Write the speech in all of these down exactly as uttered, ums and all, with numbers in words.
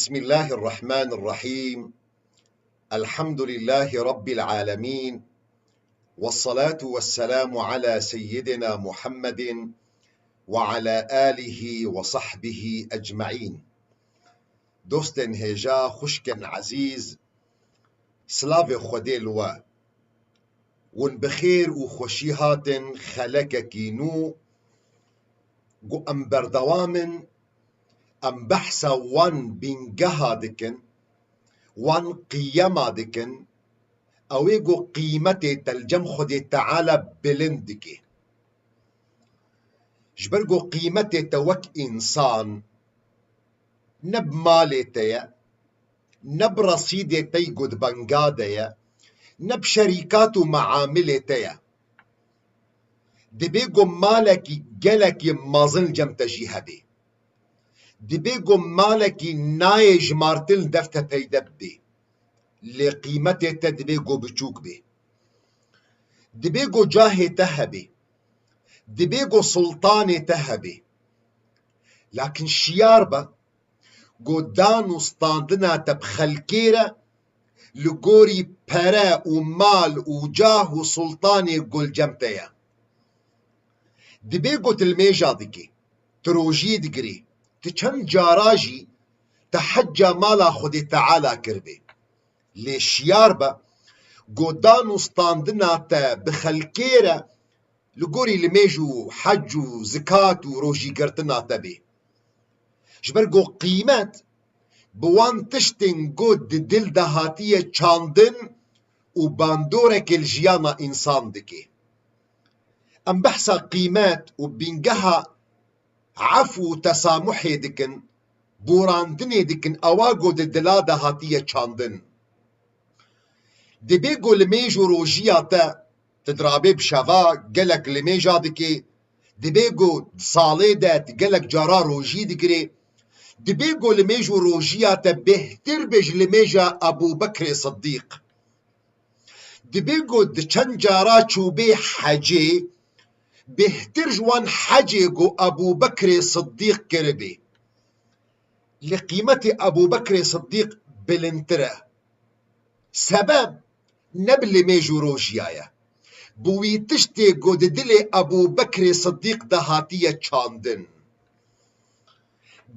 بسم الله الرحمن الرحيم. الحمد لله رب العالمين. والصلاة والسلام على سيدنا محمد وعلى آله وصحبه أجمعين. Dostên hêja, xwişkên ezîz, silavê Xwedê li we. Hûn bi xêr û xweşî hatin xelekekî nû ku em berdewam in, em behsa wan bîngeha dikin, wan qiyema dikin, ew ê ku qîmetê te li cem Xwedê Teala bilind dike. Ji ber ku qîmetê te wek însan ne bi malê te ye, ne bi resîdê te yî ku di benga de ye, ne bi şerîkat û meamilê te ye. Dibê ku malekî gelekî mezin cem te jî hebe. Dibê ku malekî nayê jimartin li dev te peyde bibe. Lê qîmetê te dibê ku biçûk be. Dibê ku cahê te hebe. Dibê ku sultanê te hebe. Lakin şiyar be, ku dan û standina te bi xelkê re li gorî pere û mal û cah û sultanê ku li cem te ye. Dibê ku tu limêja dikî, tu rojî digirî, tu çend cara jî te hecca mala Xwedê Teala kiribê. Lê şiyar be, ku dan û standina te bi xelkê re li gorî limêj û hec û zikat û rojîgirtina te bê. Ji ber ku qîmet bi wan tiştên ku di dil de hatiye çandin û bandoreke li jiyana însan dike. Em behsa qîmet û bîngeha efû û tesamuhê dikin, borandinê dikin, ewa ku di dila de hatiye çandin. Dibê ku limêj û rojiya te, tu dirabê bi şeva gelek limêja dikê, dibê ku di salê de tu gelek cara rojî digirê, dibê ku limêj û rojiya te bêhtir be ji limêja Ebû Bekrê Siddîq. Dibê ku di çend cara çûbê hecê, bêhtir ji wan hecê ku Ebû Bekrê Siddîq kiribê. Lê qîmetê Ebû Bekrê Siddîq bilindtir e. Sebeb ne bi limêj û rojiya ye. Bi wî tiştê ku di dilê Ebû Bekrê Siddîq de hatiye çandin.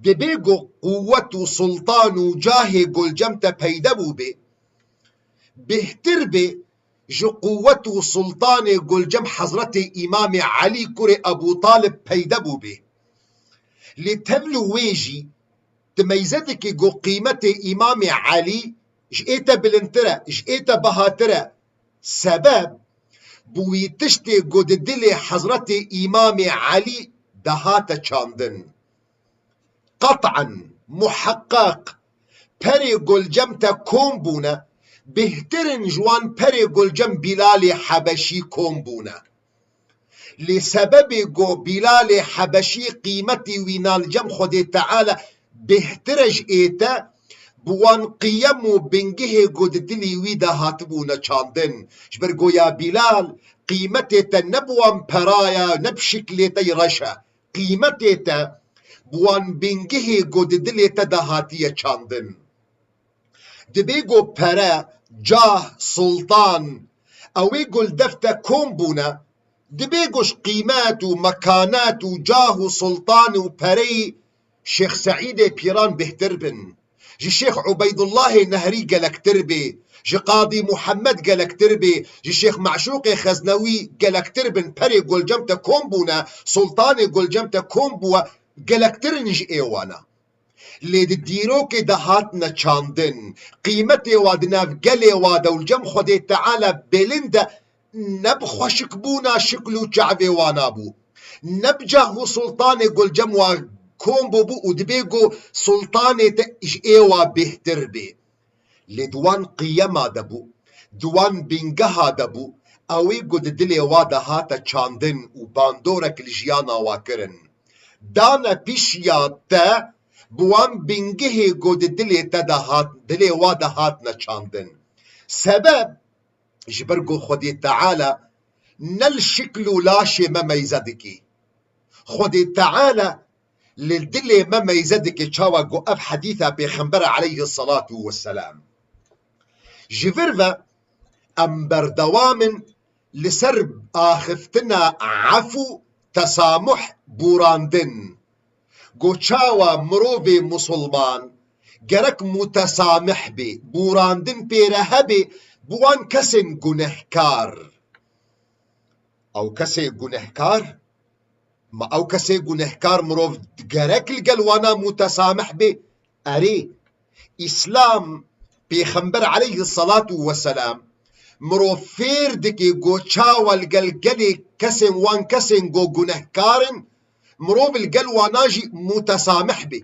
Dibê ku quwet û sultan û cahê ku li cem te peyde bûbê, bêhtir bê ji quwet û sultanê ku li cem Hezretê Îmamê Elî kurê Ebû Talib peyde bûbê. Lê tevlî wê jî tu meyze dikî ku qîmetê Îmamê Elî ji ê te bilindtir e, ji ê te bihatir e. Sebeb, bi wî tiştê ku di dilê Hezretê Îmamê Elî de hate çandin. Qet'en, muheqqeq, perê ku li cem te kom bûne, bêhtir in ji wan perê ku li cem Bîlalê Hebeşî kom bûne. Lê sebebê ku Bîlalê Hebeşî qîmetê wî na li cem Xwedê Teala bêhtir e ji ê te, bi wan qiyem û bingehê ku di dilî wî de hatibûne çandin. Ji ber goya Bîlal qîmetê te ne bi wan peraya, ne bi şiklê te yî reş e. Qîmetê te bi wan bingehê ku di dilê te de hatiye çandin. Dibê ku pere, cah, sultan, ew ê ku li dev te kom bûne, dibê ku ji qîmet û mekanet û cah û sultan û pereyî Şêx Seîdê Pîran bêhtir bin. Ji Şêx Ubeydullahê Nehrî gelektir bê, ji Qadî Muhammed gelektir bê, ji Şêx Meşûqê Xeznewî gelektir bin, perê ku li cem te kom bûne, sultanê ku li cem te kom bûwe, gelektir in ji ê wana. Lê di dîrokê de hatine çandin, qîmetê wa di nav gelê wa de û li cem Xwedê Teala bilind e, ne bi xweşikbûna şikl û çavê wana bû, ne bi cah û sultanê ku li cem wa kom bûbû û dibê ku sultanê te ji ê wa bêhtir bê. Lê di wan qiyema de bû, di wan bîngeha de bû, ew ê ku di dilê wa de hate çandin û bandorek li jiyana wa kirin. Dane pişiya te bi wan bîngehê ku di dilê te de hat, dilê wa de hatine çandin. Sebeb, ji ber ku Xwedê Teala ne li şikl û laşê me meyze dikî. Xwedê Teala li dilê me meyze dike çawa ku ev hedîsa Pêxembera aleyhisselatu vesselam. Ji vir ve em berdewam in li ser axiftina efû, tesamuh, bûrandin. Ku çawa mirovê musulman gerek mutesamih bê, bûrandin pê re hebe bi wan kesên gunehkar. Ew kesê gunehkar, ma ew kesê gunehkar mirov gerek li gel wana mutesamih bê? Erê, Îslam, Pêxember aleyhisselatu vesselam, mirov fêr dike ku çawa li gel gelê kesên wan kesên ku gunehkar in, mirov li gel wana jî mutesamih bê.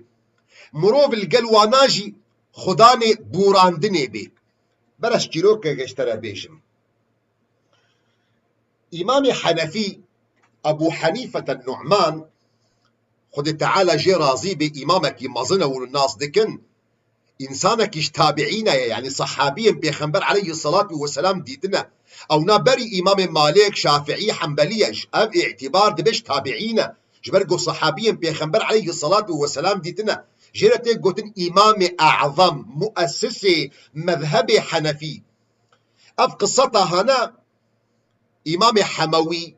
Mirov li gel wana jî xudanê bûrandinê bê. Bere ez çîrokeke ji te re bêjim. Îmamê Henefî, Ebû Henîfete Nu'man, Xwedê Teala jê razî bê, îmamekî mezin e û nas dikin, însanekî ji tabiîne ye, yanî sehabiyên Pêxember aleyhisselatu vesselam dîtine. Ewna berî Îmamê Malik, Şafiî, Hembelî ye. Ji ev îtîbar dibe ji tabiîne. Ji ber ku sehabiyên Pêxember aleyhisselatu vesselam dîtine. Jê re tê gotin Îmamê E'zam, muessisê mezhebê Henefî. Ev qiseta hane Îmamê Hemewî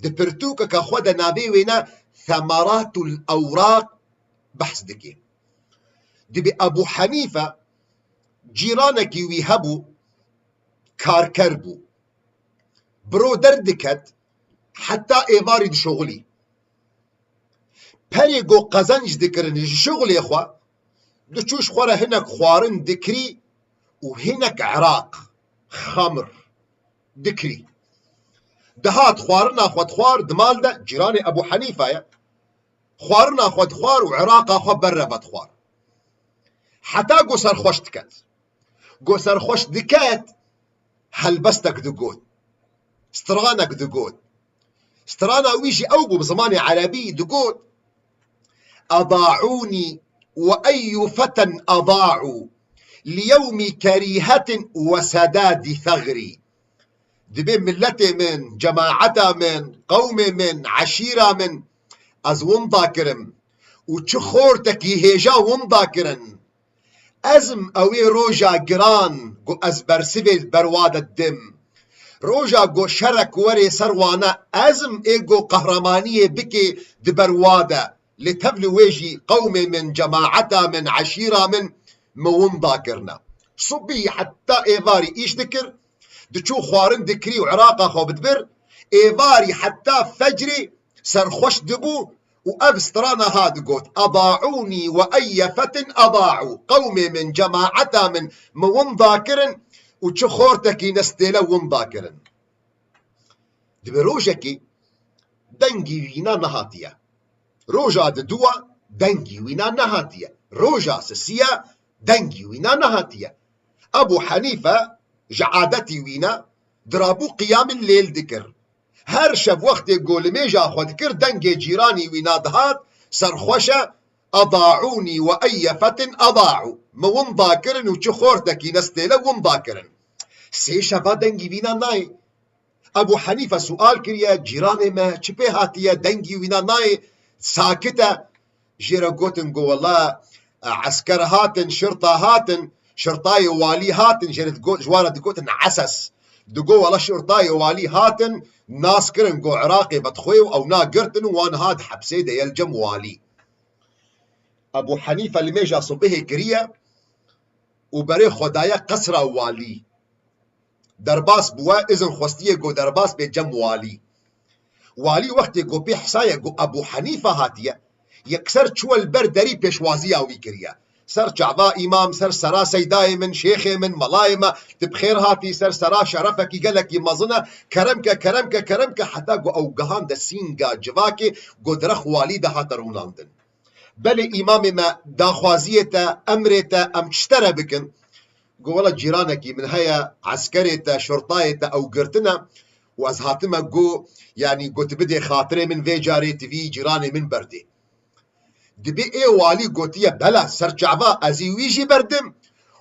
di pirtûkeke xwe de navê wê ne Semeratul Ewraq behs dike. Dibê Ebû Henîfe cîranekî wî hebû, karker bû. Biro derdiket, heta êvarî dişuxulî. Perê ku qezenc dikirin ji şuxulê xwe, diçû ji xwe re hinek xwarin dikirî û hinek iraq, xemr, dikirî. Dihat xwarina xwe dixwar, di mal de cîranê Ebû Henîfa ye. Xwarina xwe dixwar û iraqa xwe ber re vedixwar. Heta ku serxweş diket. Ku serxweş diket, helbestek digot. Stranek digot. Strana wî jî ew bû bi zimanê erebî, digot: "Edaûnî we eyyu feten edaû, li yewmî kerîhetin we sedadî fegrî." Dibê miletê min, cemaeta min, qewmê min, eşîra min, ez winda kirim û çi xortekî hêja winda kirin. Ez im ew ê roja giran ku ez bersivê li ber wa de didim. Roja ku şerek werê ser wana, ez im ê ku qehremaniyê bikê di ber wa de. Lê tevlî wê jî qewmê min, cemaeta min, eşîra min min winda kirine. Subî heta êvarî îş dikir, diçû xwarin dikirî û iraqa xwe bidibir, êvarî heta fecrî serxweş dibû û ev strana ha digot: "Edaûnî we eyye fetin edaû." Qewmê min, cemaeta min min winda kirin û çi xortekî nestêle winda kirin. Dibe rojekê dengî wîna nehatiye. Roja diduwa dengî wîna nehatiye. Roja sisiya dengî wîna nehatiye. Ebû Henîfe ji adetî wîna dirabû qiyamil lêl dikir. Her şev wextê golimêja xwe dikir, dengê cîranî wîna dihat, serxweş e, "Edaûnî we eyye fetin edaû." Min winda kirin û çi xortekî nestêle winda kirin. Sê şeva dengî wîna nayê. Ebû Henîfe sual kiriye, "Cîranê me çi pê hatiye, dengî wîna nayê, sakit e?" Jê re gotin ku wela, e, esker hatin, şirta hatin, şirtayê walî hatin, jê re digo-, ji wan re digotin eses. Digo wela şirtayê walî hatin, nas kirin ku Iraqê vedixwê û ew nagirtin û wan hat hepsê de yel cem walî. Ebû Henîfe limêja subihê kiriye û berê xwe daye qesra walî. Derbas bûye, izin xwestiye ku derbas bê cem walî. Walî wextê ku pê hisaye ku Ebû Henîfe hatiye, yekser çûye li ber derî pêşwaziya wî kiriye. Ser çava îmam, ser sera seydayê min, şêxê min, melayê me, tu bi xêr hatî, ser sera şerefekî gelekî mezin e, kerem ke, kerem ke, kerem ke, heta ku ew gihande sînga civakê ku di rex walî de hate rûnandin. Belê îmamê me, daxwaziyê te, emrê te, em çi ji te re bikin? Got, wela cîranekî min heye, eskerê te, şurtayê te ew girtine û ez hatime got, yanî got bidê xatirê min vê carê tu vî cîranê min berdê. Dibê ê walî gotiye, bela, serçava, ez ê wî jî berdim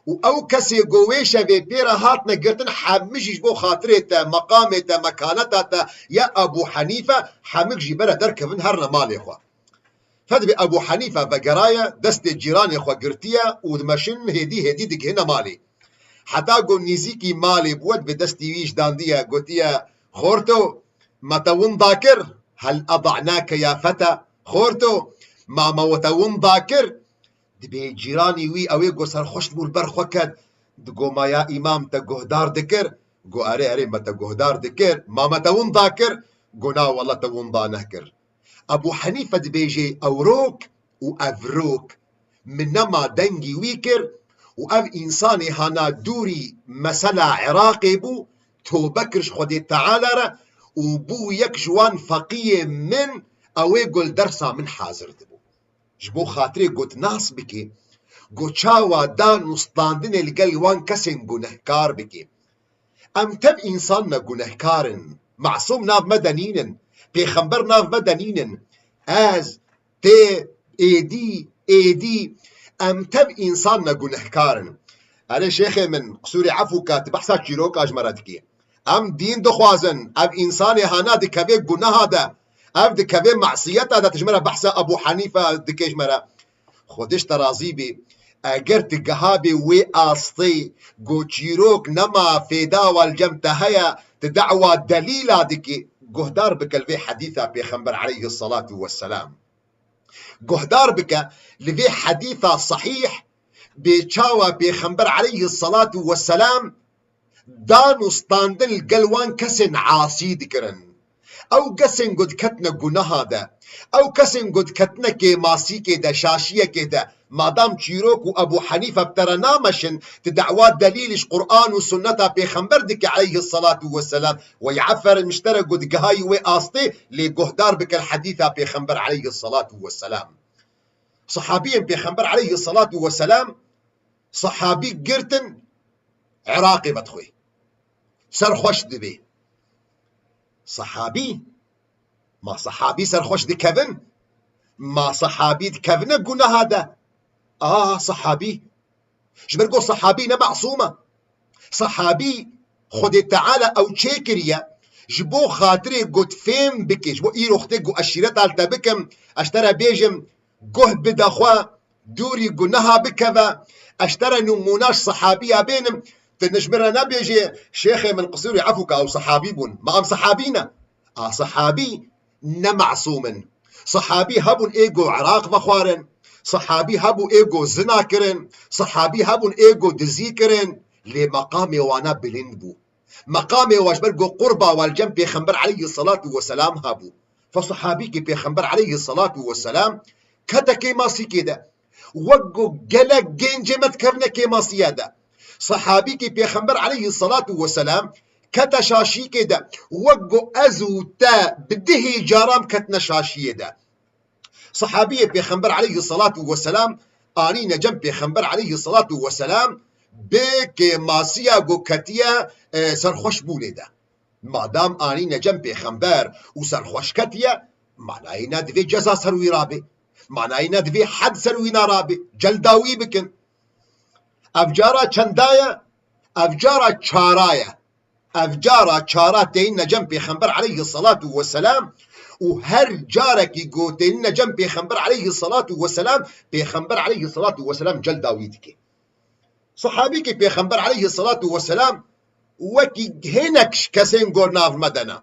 û ew kesê ku wê şevê pê re hatine girtin, hemî jî ji bo xatirê te, meqamê te, mekaneta te ya Ebû Henîfe, hemik jî bere derkevin herine malê xwe. Fedibê Ebû Henîfe vegeraye, destê cîranê xwe girtiye û dimeşin hêdî hêdî digihine malê. Heta ku nîzîkî malê bûwe, dibê destî wî ji dandiye, gotiye, "Xorto, me te winda kir? Hel eda'nake ya feta? Xorto, ma me te winda kir?" Dibê cîranî wî, ew ê ku serxweş bû, li ber xwe ket. Digo, "Ma ya îmam te guhdar dikir?" Go, "Erê, erê, me te guhdar dikir. Ma me te winda kir?" Go, "Na, wele te winda nekir." Ebû Henîfe dibêje, "Ewrok û evrok min nema dengî wî kir û ev însanê hana dûrî mesela Iraqê bû, tobe kir ji Xwedê Teala re û bû yek ji wan feqiyê min, ew ê ku li dersa min hazir dibû." Ji bo xatirê ku tu nas bikî, ku çawa dan û standinê li gel wan kesên gunehkar bikî. Em tev însan ne, gunehkar in. Masûm nav me de nînin. Pêxember nav me de nînin. Ez, tê, êdî, êdî, em tev însan ne, gunehkar in. Erê şêxê min, qisûrê efû ke, tu behsa çîroka ji me re dikî. Em dîn dixwazin. Ev însanê hana dikeve guneha de. Ev dikeve masiyeta de. Tu ji me re behsa Ebû Henîfe dikê ji me re. Xwedê ji te razî bî. Eger tu gihabê wê astê, ku çîrok nema fêda wa li cem te heye, tu da'wa delîla dikî, guhdar bike li vê hedîsa Pêxember aleyhisselatu vesselam. Guhdar bike li vê hedîsa sahîh, bê çawa Pêxember aleyhisselatu vesselam dan û standin li gel wan kesên asî dikirin. Ew kesên ku diketine guneha de, ew kesên ku diketine kêmasîkê de, şaşiyekê de, madam çîrok û Ebû Henîfe bi te re nameşin, tu da'wa delîlî ji Quran û sunneta Pêxember dike aleyhisselatu vesselam. Wey eferin ji te re ku digihayî wê astê, lê guhdar bike li hedîsa Pêxember aleyhisselatu vesselam. Sahabiyên Pêxember aleyhisselatu vesselam, sahabî girtin, Iraqê vedixwê. Serxweş dibê. Sahabî? Ma sahabî serxweş dikevin? Ma sahabî dikevine guneha de? A sahabî. Ji ber ku sahabî ne masûm e. Sahabî Xwedê Teala ew çêkiriye, ji bo xatirê ku tu fêm bikî, ji bo îro xtê ku eşîreta li te bikim, ez ji te re bêjim, guh bide xwe, dûrî guneha bikeve. Ez ji te re nimûna ji sahabiya bênim, tu ji min re nebêjê, şêxê min qisûrî efû ke ew sahabî bûn. Ma em sahabî ne. A sahabî ne masûm in. Sahabî hebûn ê ku Iraq vexwarin. Sahabî hebû ê ku zina kirin. Sahabî hebûn ê ku dizî kirin. Lê meqamê wana bilind bû. Meqamê wa ji ber ku qurba wa li cem Pêxember aleyhisselatu vesselam hebû. Fe sahabîkî Pêxember aleyhisselatu vesselam kete kêmasîkê de. Wek ku gelek gencê me dikevine kêmasiya de. Sahabîkî Pêxember aleyhisselatu vesselam kete şaşîkê de. Wek ku ez û te bi dihê caran ketine şaşiyê de. Sahabiyê Pêxember aleyhisselatu vesselam anîne cem Pêxember aleyhisselatu vesselam, bi kêmasiya ku ketiye, e, serxweşbûnê de. Madam anîne cem Pêxember û serxweş ketiye, manayê ne divê ceza ser wî rabe. Manayê ne divê hed ser wîna rabe. Celda wî bikin. Ev cara çenda ye? Ev cara çara ye. Ev cara çara tênine cem Pêxember aleyhisselatu vesselam û her carekî ku tênine cem Pêxember aleyhisselatu vesselam, Pêxember aleyhisselatu vesselam celda wî dike. Sahabîkî Pêxember aleyhisselatu vesselam wekî hinek ji kesên ku nav me de ne.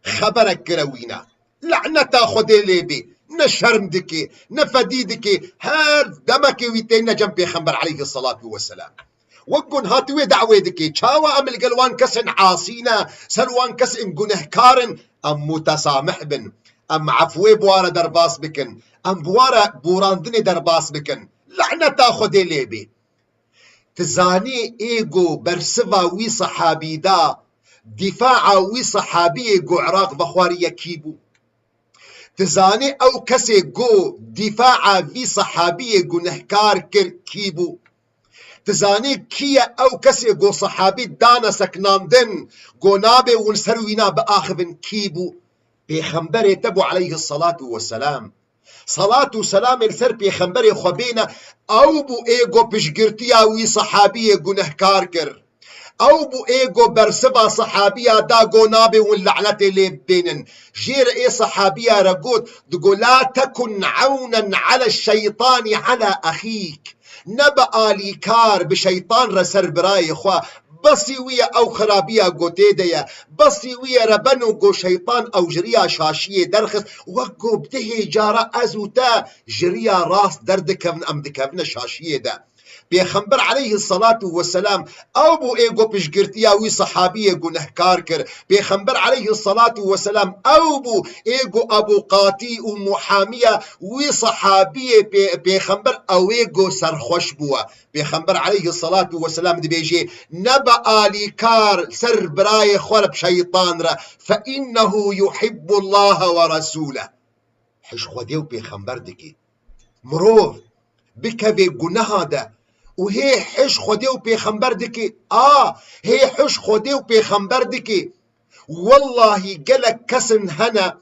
Xeberek kire wîna. Laneta Xwedê lê bê. Ne şerm dike, ne fedî dike. Her demekê wî têne cem Pêxember aleyhisselatu vesselam. Wek ku niha tu wê dawê dike, çawa em li gel wan kesên asî ne, ser wan kesên gunehkar in, em mutesamih bin. Em efwê bi wan re derbas bikin. Em bi wan re borandinê derbas bikin. Laneta Xwedê lê bê. Tu zanî ê ku bersiva wî sehabî da, dîfaa wî sehabiyê ku Iraq vexwariye kî bû? Tu zanî ew kesê ku dîfaa vî sehabiyê gunehkar kir kî bû? Tu zanî kî ye ew kesê ku sehabî dane seknandin, ku nabe hûn ser wîna biaxivin kî bû? Pêxemberê te bû aleyhisselatu vesselam. Salat û selamê li ser Pêxemberê xwe bêne, ew bû ê ku piştgirtiya wî sehabiyê gunehkar kir. Ew bû ê go bersiva sehabiya da go nabê hûn lanetê lê bênin. Jê re ê sehabiya re got, digo, "La tekun ewnen ale şeytanî ala exîk." Nebe alîkar bi şeytan re ser birayê xwe. Besî wî ye ew xirabiya go tê de ye. Besî wî ye re beno go şeytan ew ji riya şaşiyê derxist. Wek go bi dihê cara ez û te ji riya rast derdikevin, em dikevine şaşiyê de. Pêxember aleyhisselatu vesselam ew bû ê go piştgirtiya wî sehabiyê gunehkar kir. Pêxember aleyhisselatu vesselam ew bû ê go Ebu Qatî û muhamiya wî sehabiyê pê-, pêxember ew ê go serxweş bûwe. Pêxember aleyhisselatu vesselam dibêjê, "Nebe alîkar ser birayê xwe re bi şeytan re, fe innehu yuhibbullaha ve resûle." Hiş Xwedê û pêxember dikî. Mirov bikevê guneha de û hê hiş Xwedê û pêxember dikî. A, hê hiş Xwedê û pêxember dikî. Wellahî gelek kesin hene,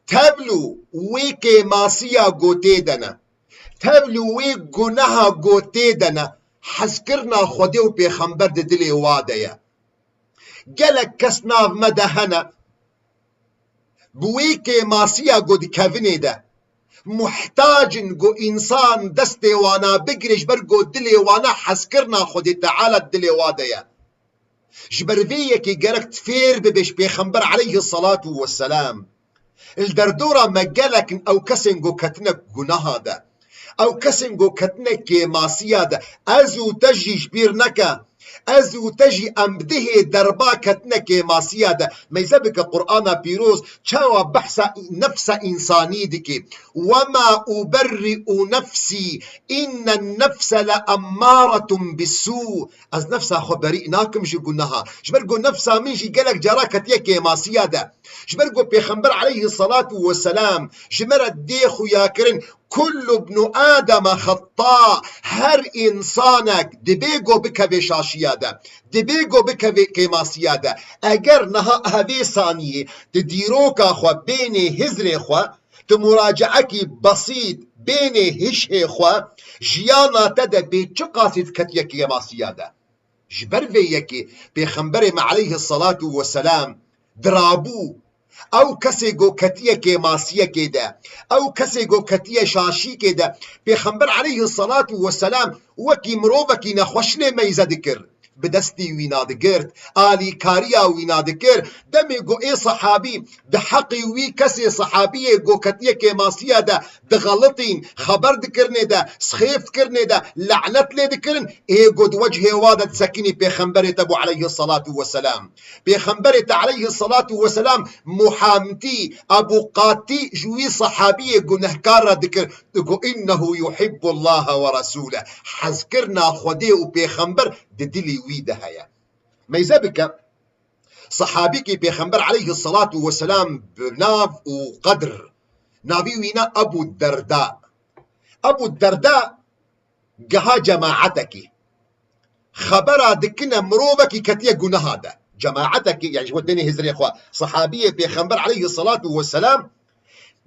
tevlû wê kêmasiya gotê de ne. Tevlû wê guneha gotê de ne. Hezkirina Xwedê û pêxember di dilê wa de ye. Gelek kes nav me de hene, bi wê kêmasiya go di kevinê de, muhtac in go însan destê wana bigire, ji ber go dilê wana hezkirina Xwedê Teala dilê wa de ye. Ji ber vê yekê gerek tu fêr bibe ji Pêxember aleyhisselatu vesselam. Li derdora me gelek in ew kesên go ketine gunaha de. Ew kesên go ketine kêmasiya de. Ez û te jî ji bîr neke. Ez û te jî em bidihê derba ketine kêmasiya de. Meyze bike Qur'ana pîroz çawa behsa nefsa însanî dike. "Wema uberri'u nefsî, innen nefse le emmâretun bissû." Ez nefsa xwe berî nakim ji gunaha. Ji ber ku nefsa min jî gelek cara ketiye kêmasiya de. Ji ber ku Pêxember aleyhisselatu vesselam ji me re dê xuya kirin, "Kullu ibnu Ademe xetta." Her însanek dibê ku bikeve şaşiya de, dibê ku bikeve kêmasiya de. Eger niha hevê saniyê di dîroka xwe bênê hizrê xwe, tu muraceekî besît bênê hişê xwe, jiyana te de bê çiqasî diketiye kêmasiya de. Ji ber vê yekê Pêxemberê me aleyhisselatu vesselam dirabû, ew kesê go ketiye kêmasiyekê de, ew kesê go ketiye şaşîkê de, Pêxember aleyhisselatu vesselam wekî mirovekî nexweş lê meyze dikir. Bi destî wîna digirt, alîkariya wîna dikir. Demê ku ê sehabî di heqî wî kesê sehabiyê ku ketiye kêmasiya de dixelitîn, xeber dikirinê de, sixêf dikirinê de, lanet lê dikirin, ê ku di wecihê wa de disekinî Pêxemberê te bû aleyhisselatu vesselam. Pêxemberê te aleyhisselatu vesselam muhamtî, Ebu Qatî ji wî sehabiyê gunehkar re dikir. Digo, "Innehu yuhibbullaha ve resûle." Hezkirina Xwedê û Pêxember di dilî wî de heye. Meyze bike, sehabîkî Pêxember aleyhisselatu vesselam bi nav û qedr, navî wî ne Ebu Derda. Ebu Derda giha cemaetekî. Xebera dikine mirovekî ketiye guneha de. Cemaetekî, yani ji bo tenê hizrê xwe, sehabiyê Pêxember aleyhisselatu vesselam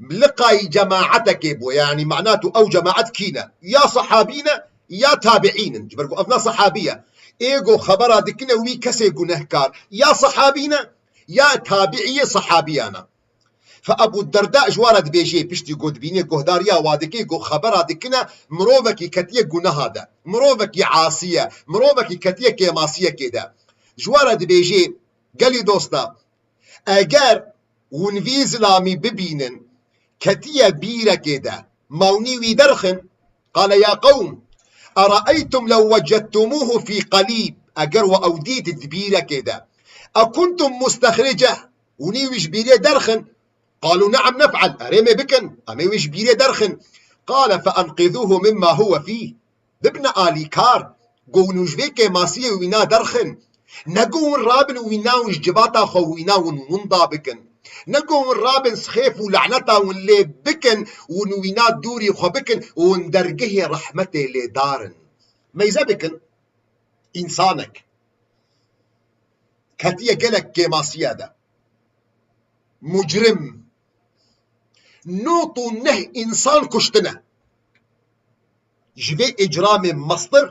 liqayî cemaetekê bû. Yani mana tu ew cemaet kî ne? Ya sehabî ne, ya tabiîn in. Ji ber ku ev ne sehabî ye. Ê go xebera dikine wî kesê gunehkar. Ya sehabî ne, ya tabiîyê sehabiyana. Fe Ebu Derda ji wa re dibêjê, piştî ku dibînê guhdariya wa dikê, ku xebera dikine mirovekî ketiye guneha de, mirovekî asî ye, mirovekî ketiye kêmasiyekê de. Ji wa re dibêjê, gelî dosta, eger hûn vî zilamî bibînin, ketiye bîrekê de, ma hûnî wî derxin? Qale ya qewm, eraeytum lew wecettumuhu fî qelîb, eger we ew dît di bîrekê de, ekuntum mustexriceh, hûnî wî ji bîrê derxin? Qalu ne'em nef'el, erê me bikin, em ê wî ji bîrê derxin. Qale fe enqidûhu mimma huwe fîh, bibne alîkar, go hûn ji vê kêmasiyê wîna derxin. Ne go hûn rabin wîna hûn ji civata xwe wîna hûn winda bikin. Ne go hûn rabin sixêf û laneta hûn lê bikin, hûn wîna dûrî xwe bikin, hûn dergehê rehmetê lê darin. Meyze bikin, însanek ketiye gelek kêmasiya de. Mucrim. Nod û neh însan kuştine. Ji vê îcramê mestir,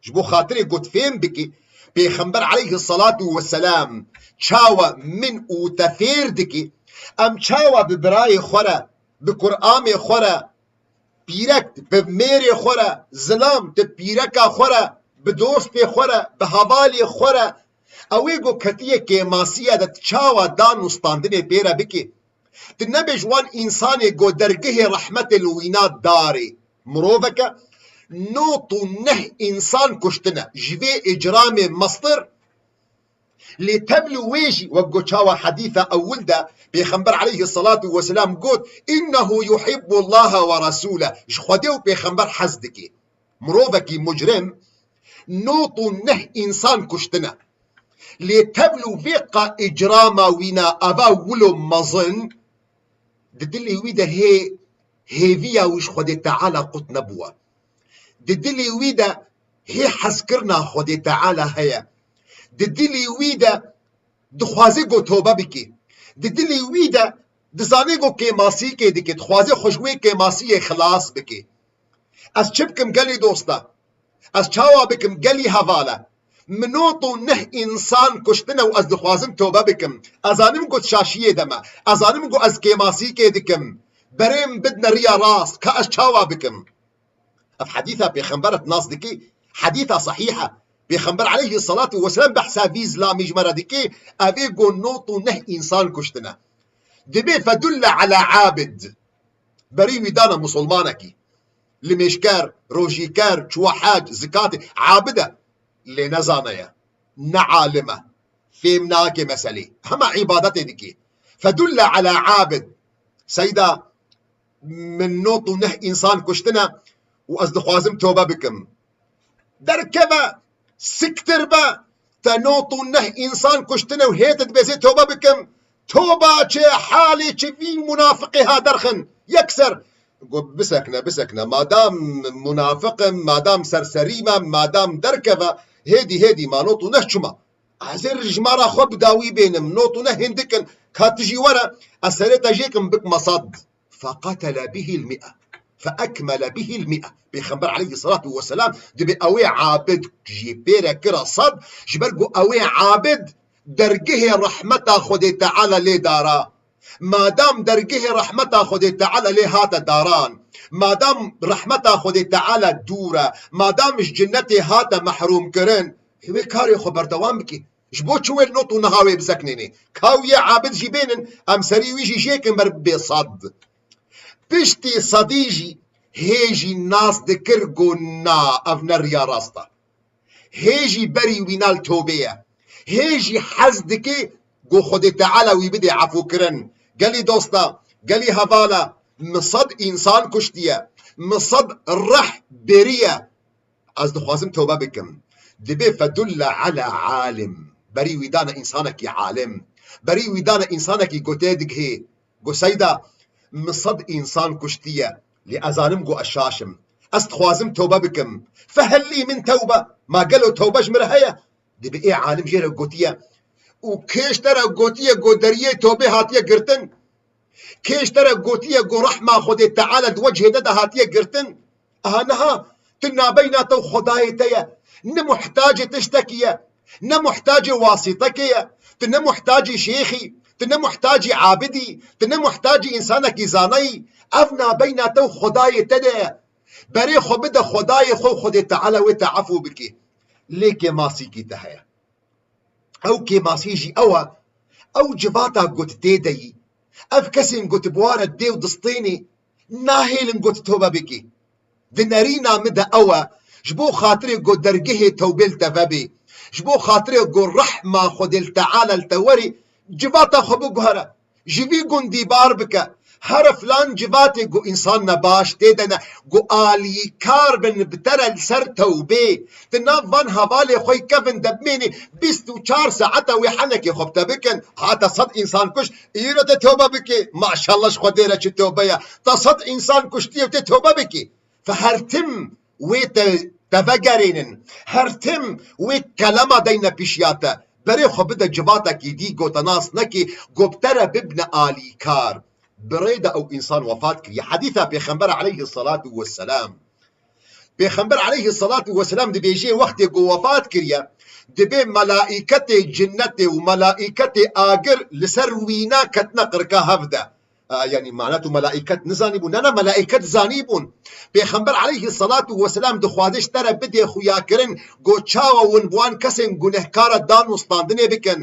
ji bo xatirê got fêm bikî, Pêxember aleyhissalatu vesselam çawa min û te fêr dike, em çawa bi birayê xwe re, bi kuramê xwe re, pîrek bi mêrê xwe re, zilam di pîreka xwe re, bi dostê xwe re, bi hevalê xwe re, ew ê ku ketiye kêmasiye de çawa dan û standinê pê re bike. Tu nebêj wan însanê ku dergehê rehmetê li wîna darê. Miroveke nod û neh însan kuştine. Ji vê îcramê mestir. Lê tev li wê jî, wek ku çawa hedîsa ewil de Pêxember aleyhissalatu vesselam got, "Innehu yuhibbullaha ve rasûle." Ji Xwedê û Pêxember hez dike. Mirovekî mucrim nod û neh însan kuştine. Lê tev li vê qa îcrama wîna ava wilo mezin, di dilê wî de hê hêviya wî ji Xwedê Teala qut nebûwe. Di dilê wî de hê hezkirina Xwedê Teala heye. Di dilê wî de dixwaze ku tobe bike. Di dilê wî de dizane ku kêmasîkê dike, dixwaze xwe ji wê kêmasiyê xilas bike. Ez çi bikim gelî dosta? Ez çawa bikim gelî hevala? Min nod û neh însan kuştine û ez dixwazim tobe bikim. Ez zanim ku şaşiyê de me. Ez zanim ku ez kêmasîkê dikim. Berê min bidne riya rast. Ka ez çawa bikim? Ev hedîsa pêxember et nas dikî, hedîsa sehîh e. Pêxember aleyhissalatu vesselam behsa vî zilamî ji me re dikî, ev ê ku nod û neh însan kuştine. Dibê fedulle ala abid. Berî wî dana musulmanekî. Limêjker, rojîker, çuwa hec, zikatê, abid e. Lê ne zane ye. Ne alim e. Fêm nake meselê. Hema îbadetê dikî. Fedulle ala abid. Seyda, min nod û neh însan kuştine û ez dixwazim tobe bikim. Derkeve, siktir be, te nod û neh însan kuştine û hê tu dibêjê tobe bikim. Toba çi, halê çi, vî munafiqê ha derxin. Yekser. Got, bisekne, bisekne. Madam munafiq im, madam serserî me, madam derkeve, hêdî, hêdî ma nod û neh çima. Ez ê ji mala xwe bi dawî bênim, nod û neh hindik in, ka tu jî were, ez serê te jêkim bikma sed. Feqetele bihil mi'e. Feekmele bihil mi'e. Pêxember aleyhissalatu vesselam dibê ew ê abid jî pê re kira sed, ji ber ku ew ê abid dergehê rehmeta Xwedê Teala lê dara. Madam dergehê rehmeta Xwedê Teala lê hate daran, madam rehmeta Xwedê Teala dûr e, madam ji cinnetê hate mehrûm kirin, wê karê xwe berdewam bike. Ji bo çi wê li nod û neha wê biseknênê? Ka wî yê abid jî bênin, em serî wî jî jêkin ber bê sed. Piştî sedî jî hê jî nas dikir ku na, ev ne riya rast e. Hê jî berî wîna li tobê ye. Hê jî hez dike ku Xwedê Teala wî bidê efûkirin. Gelî dosta, gelî hevala, mi sed însan kuştiye, mi sed reh beriye. Ez dixwazim tobe bikim. Dibê fedulle ala alim. Berî wî dane însanekî alim. Berî wî dane însanekî ku tê digihê. Got, Seyda, min sed însan kuştiye, lê ez zanim ku ez şaş im. Ez dixwazim tobe bikim. Fehel lî min tewbe. Ma gelo tobe ji min re heye? Dibê ê alim jê re gotiye. Û kê ji te re gotiye ku deriyê tobê hatiye girtin? Kê ji te re gotiye ku rehma Xwedê Teala di wecihê te de hatiye girtin? Aha niha tu nabeyna te û Xwedayê te ye. Ne muhtacê tiştekî ye. Ne muhtacê wasîtekê ye. Tu ne muhtacî şêxî, tu ne muhtacî abidî, tu ne muhtacî însanekî zanayî. Ev nabeyna te û Xwedayê te de ye. Berê xwe bide Xwedayê xwe û Xwedê Teala wê te efû bike. Lê kêmasîkî te heye. Ew kêmasî jî ew e, ew civata ku tu tê de yî. Ev kesên ku tu bi wa re dê û distênê, nahêlin ku tu tobe bikî. Di nerîna min de ew e, ji bo xatirê ku dergehê tewbê li te vebê, ji bo xatirê ku rehma Xwedê li Teala li te werê, civata xwe biguhere. Ji vî gundî bar bike. Here filan civatê ku însan nebaş tê de ne, ku alîkar bin bi te re li ser tewbê. Di nav van hevalê xwe yî kevin de bimênê bîst û çar saeta wê henekê xwe bi te bikin. Ha te sed însan kuş, îro tê tobe bikê. Maşallah ji Xwedê re çi tobe ye. Te sed însan kuştiye û tê tobe bikê. Fe her tim wê te, te vegerênin. Her tim wê kelema deyne pişiya te. Berê xwe bide civatekî dî, ku te nas nekî, ku bi te re bibne alîkar. Bi rê de ew însan wefat kiriye. Hedîsa Pêxember aleyhissalatu vesselam. Pêxember aleyhisselatu vesselam dibêje wextê ku wefat kiriye, dibê melaîketê cinnetê û melaîketê agir li ser wîna ketine qirka hev de. A, yanî mana tu melaîket nizanîbûn? Ne, ne, melaîket zanîbûn. Pêxember aleyhisselatu vesselam dixwaze ji te re bidê xuyakirin, got çawa hûn bi wan kesên gunehkara dan û standinê bikin.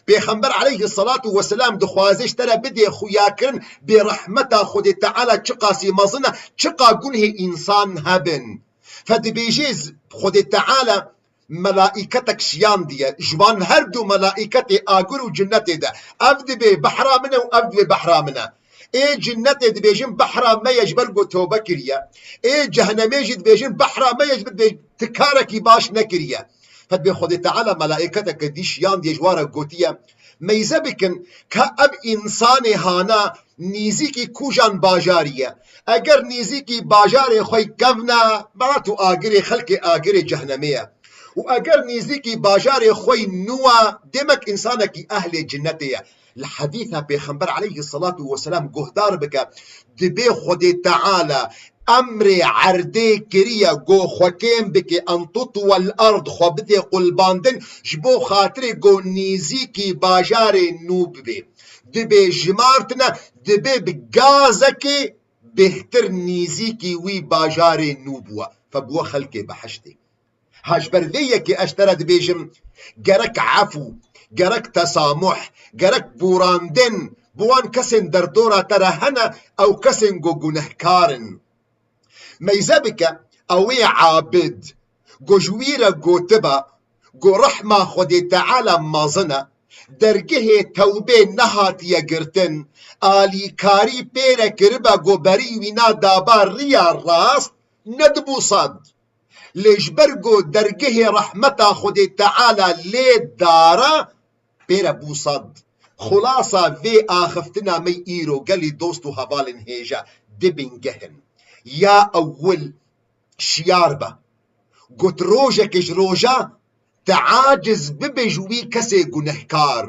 Pêxember aleyhisselatu vesselam dixwaze ji te re bidê xuyakirin, bê rehmeta Xwedê Teala çiqasî mezin e, çiqa gunhê însan hebin. Fe dibêjê z-, Xwedê Teala melaîketek şiyandiye, ji van her du melaîketê agir û cinnetê de. Ev dibê behra min e û ev dibê behra min e. Ê cinnetê dibêjin behra me ye ji ber ku tobe kiriye. Ê cehenemê jî dibêjin behra me ye ji ber tu karekî baş nekiriye. Fe dibê Xwedê Teala melaîketeke dî şiyandiye ji wan re gotiye, meyze bikin ka ev însanê hana nîzîkî kûjan bajarî ye. Eger nîzîkî bajarê xwe kevne, bela tu agirê xelkê agirê cehnemê ye. Û eger nîzîkî bajarê xwe nû e, demek însanekî ehlê cinnetê ye. Li hedîsa Pêxember aleyhisselatu vesselam guhdar bike, dibê Xwedê Teala emrê erdê kiriye, go xwe kêm bike, en tutwel erd, xwe bidê qulbandin, ji bo xatirê go nîzîkî bajarê nû bibe. Dibê jimartine, dibê bi gazekê bêhtir nîzîkî wî bajarê nû bûye. Fe bûye xelkê behiştê. Ha ji ber vê yekê ez ji te re dibêjim, gerek efû, gerek tesamuh, gerek borandin bi wan kesên derdora te re hene, ew kesên ku gunehkar in. Meyze bike, ew ê abid, ku ji wî re gotiba, ku rehma Xwedê Teala mezin e, dergehê tewbê nehatiye girtin, alîkarî pê re kiribe, ku berî wî na daba riya rast, nedibû sed. Lê ji ber ku dergehê rehmeta Xwedê Teala lê dara, pê re bû sed. Xulasa vê axiftina me îro gelî dost û hevalên hêja di bingeh in. Ya ewil şiyar be. Got rojekê ji roja te aciz bibe ji wî kesê gunehkar.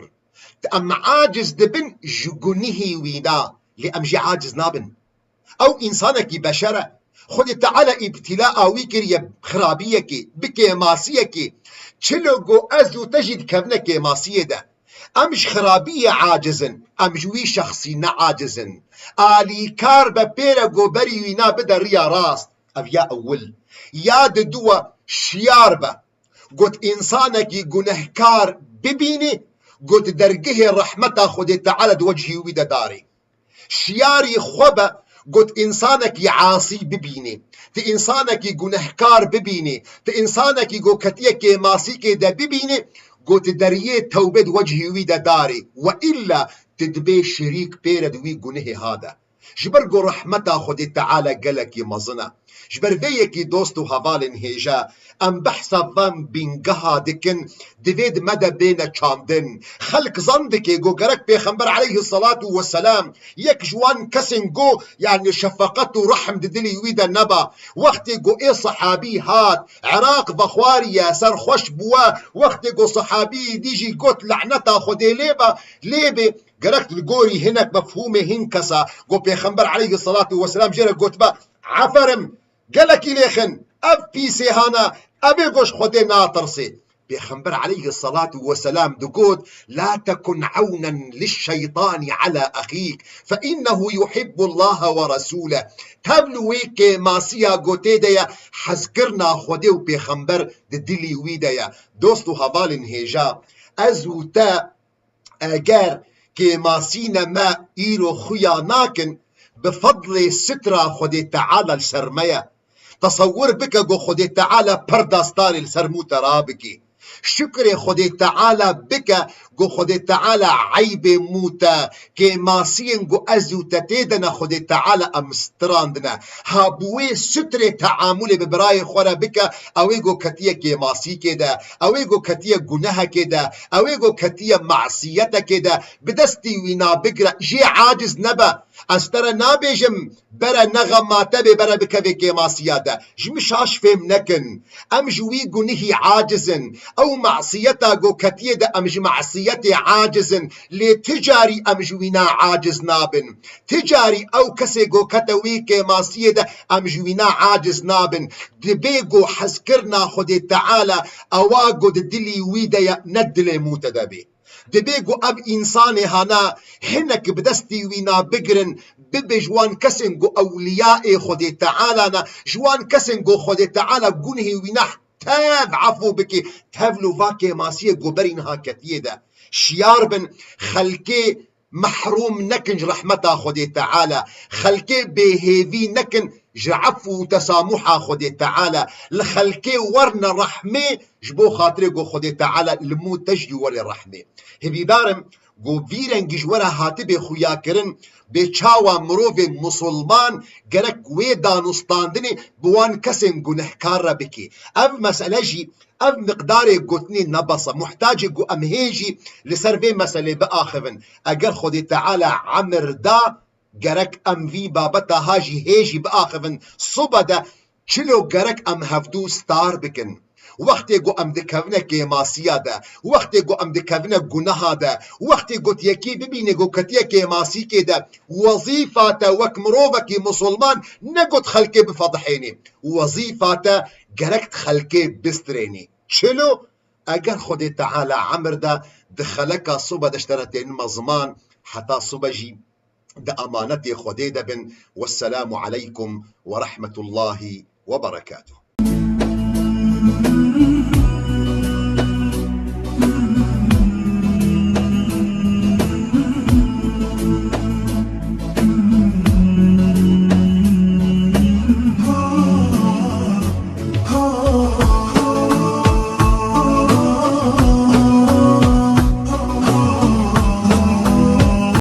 Em aciz dibin ji gunihî wî da, lê em jî aciz nabin. Ew însanekî beşer e. Xwedê Teala îbtîla a wî kiriye xirabiyekê, bi kêmasiyekê. Çilo ku ez û te jî dikevine kêmasiyê de. Em ji xirabiyê aciz in. Em ji wî şexsî ne aciz in. Alîkar be pê re ku berî wî na bide riya rast. Ev ya ewil. Ya diduwa şiyar be. Got, însanekî gunehkar bibînî, got, dergehê rehmeta Xwedê Teala di wecihî wî de darê. Şiyarî xwe be, got, însanekî asî bibînî, tu însanekî gunehkar bibînî, tu însanekî ku ketiye kêmasîkê de bibînî, got, deriyê tewbê di wecihî wî de darê. We îlla tu dibê şirîk pê re di wî gunehê ha de. Ji ber ku rehmeta Xwedê Teala gelekî mezin e. Ji ber vê yekî dost û hevalên hêja, em behsa van bîngeha dikin, divê di me de bêne çandin. Xelk zan dike ku gerek Pêxember aleyhisselatu vesselam yek ji wan kesên ku, yanî şefeqet û rehm di dilî wî de neba. Wextê ku ê sehabî hat, Iraq vexwariye, serxweş bûye, wextê ku sehabî dî jî got, "Leneta Xwedê lê be, lê bê." Gerek li gorî hinek mefhûmê hin kesa ku Pêxember aleyhisselatu vesselam jê re gotibe, "Eferim, gelekî lêxin, ev pîsê hana, ev ê ku ji Xwedê natirsê." Pêxember aleyhisselatu vesselam digot, "La tekun ewnen lişşeytanî ala exîk, fe innehu yuhibbullaha ve resûleh." Tev li wê kêmasiya ku tê de ye, hezkirina Xwedê û Pêxember di dilî wî de ye. Dost û hevalên hêja, ez û te eger kêmasîne me îro xuya nakin, bi fedlê sitra Xwedê Teala li ser me ye. Tesewwur bike ku Xwedê Teala perda starê li ser mû te rabikê. Şukrê Xwedê Teala bike ku Xwedê Teala eybê mû te, kêmasiyên ku ez û te tê de ne, Xwedê Teala em stirandine. Ha bi wê sutrê teamulê bi birayê xwe re bike, ew ê ku ketiye kêmasîkê de, ew ê ku ketiye gunehekê de, ew ê ku ketiye masiyetekê de, bi destî wî na bigire, jê aciz nebe. Ez te re nabêjim bere nexema te bê, bere bikevê kêmasiya de. Ji min şaş fêm nekin. Em ji wî gunihî aciz in. Ew masiyeta ku ketiye de em ji masiyetê aciz in. Lê ti carî em ji wîna aciz nabin. Ti carî ew kesê ku kete wî kêmasiyê de em ji wîna aciz nabin. Dibê ku hezkirina Xwedê Teala ewa ku di dilî wî de ye, ne dilê mûte de bê. Dibê ku ev însanê hana hinek bi destî wîna bigirin, bibe ji wan kesên ku ewliyayê Xwedê Teala ne, ji wan kesên ku Xwedê Teala gunhê wîna tev efû bike, tevl û va kêmasiyê ku berî niha ketiye de. Şiyar bin, xelkê mehrûm nekin ji rehmeta Xwedê Teala, xelkê bêhêvî nekin ji efû û tesamuha Xwedê Teala, li xelkê werine rehmê, ji bo xatirê ku Xwedê Teala li mû te jî were rehmê. Hêvîdar im ku vî rengî ji we re hatibê xuyakirin, bê çawa mirovê musulman gerek wê danûstandinê bi wan kesên gunehkar re bike. Ev mesele jî, ev miqdarê gotinê ne bes e. Muhtacê ku em hê jî li ser vê meselê biaxivin. Eger Xwedê Teala emir da, gerek em vî babeta ha jî hê jî biaxivin. Sibe de çilo gerek em hevdû star bikin. Wextê ku em dikevine kêmasiya de, wextê ku em dikevine guneha de, wextê ku yekî bibîne ku ketiye kêmasîkê de, wezîfa te wek mirovekî musulman ne ku xelkê bifedihênî. Wezîfa te gerek xelkê bistirênî. Çilo? Eger Xwedê Teala emir da, di xeleka sibe de ji te re tênime ziman, heta sibe jî di emanetê Xwedê de bin. Wesselamu aleykum ve rahmetullahi ve berekatuh.